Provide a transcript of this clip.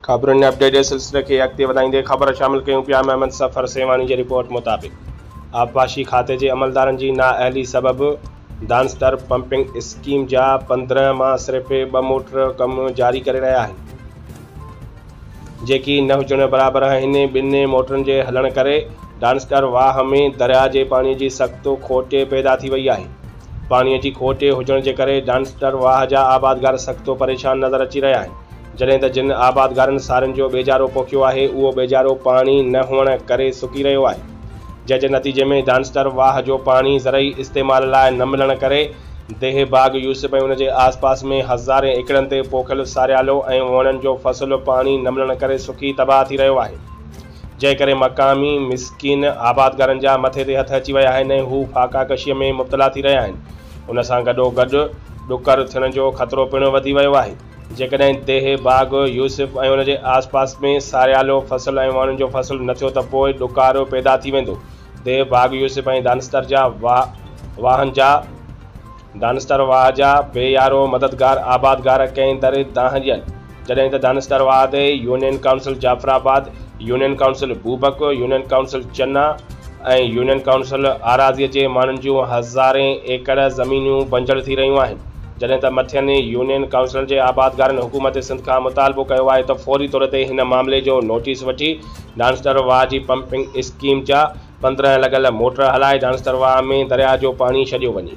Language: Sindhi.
خبرن ۽ اپڊيٽ جي سلسلي کي اڳتي وڌائيندي خبر شامل ڪيون پيا محمد صفر سيوهاڻي جي رپورٽ مطابق آبپاشي کاتي جي عملدارن جي نااهلي سبب دانستر پمپنگ اسڪيم جا 15 مان صرف 2 موٽر ڪم جاري ڪري رهيا آهن جيڪي نه هجڻ برابر آهن. ٻن موٽرن جي هلڻ ڪري ڊانسٽر واهه ۾ درياء جي پاڻي جي سخت کوٽ پيدا ٿي وئي آهي. پاڻي جي کوٽ هجڻ جي ڪري ڊانسٽر واهه جا آبادگار سخت پريشان نظر اچي رهيا آهن. جڏهن ته جن آبادگارن سارين جو ٻيجارو پوکيو آهي اهو ٻيجارو پاڻي نه هئڻ ڪري سڪي رهيو آهي جنهن جي نتيجي ۾ ڊانسٽر واهه جو پاڻي زرعي استعمال لاء نه ملڻ ڪري ديهه باغ يوسف ۽ ان جي آس پاس ۾ هزارين ايڪڙن تي پوکيل ساريالو ۽ ووڻن جو فصل پاڻي نه ملڻ ڪري سڪي تباهه ٿي رهيو آهي جنهن ڪري مقامي مسڪين آبادگارن جا مٿي تي هٿ اچي ويا آهن ۽ هو فاقا ڪشي ۾ مبتلا ٿي رهيا آهن ان سان گڏوگڏ ڏڪر ٿيڻ جو خطرو پڻ وڌي ويو آهي. جيڪڏهن ديهه باغ يوسف ۽ ان جي آس پاس ۾ ساريالو فصل ۽ وڻن جو فصل نه ٿيو ته پوء ڏڪار پيدا ٿي ويندو. ديهه باغ يوسف ۽ دانستر جا واهن جا دانستر واهه جا بي يارو مددگار آبادگار ڪنهن در دانهن ڏين. جڏهن ته دانستر واهه تي union council Jafarabad, union council Bobak, union council Channa ۽ union council Arazi جي ماڻهن جون هزارين ايڪڙ زمينون بنجر ٿي رهيون آهن. جڏهن ته مٿين يونين ڪائونسلن جي آبادگارن حڪومت سنڌ کان مطالبو ڪيو آهي ته فوري طور تي هن معاملي جو نوٽيس وٺي ڊانسٽر واهه جي پمپنگ اسڪيم جا 15 لڳل موٽر هلائي ڊانسٽر واهه ۾ درياهه جو پاڻي ڇڏيو وڃي.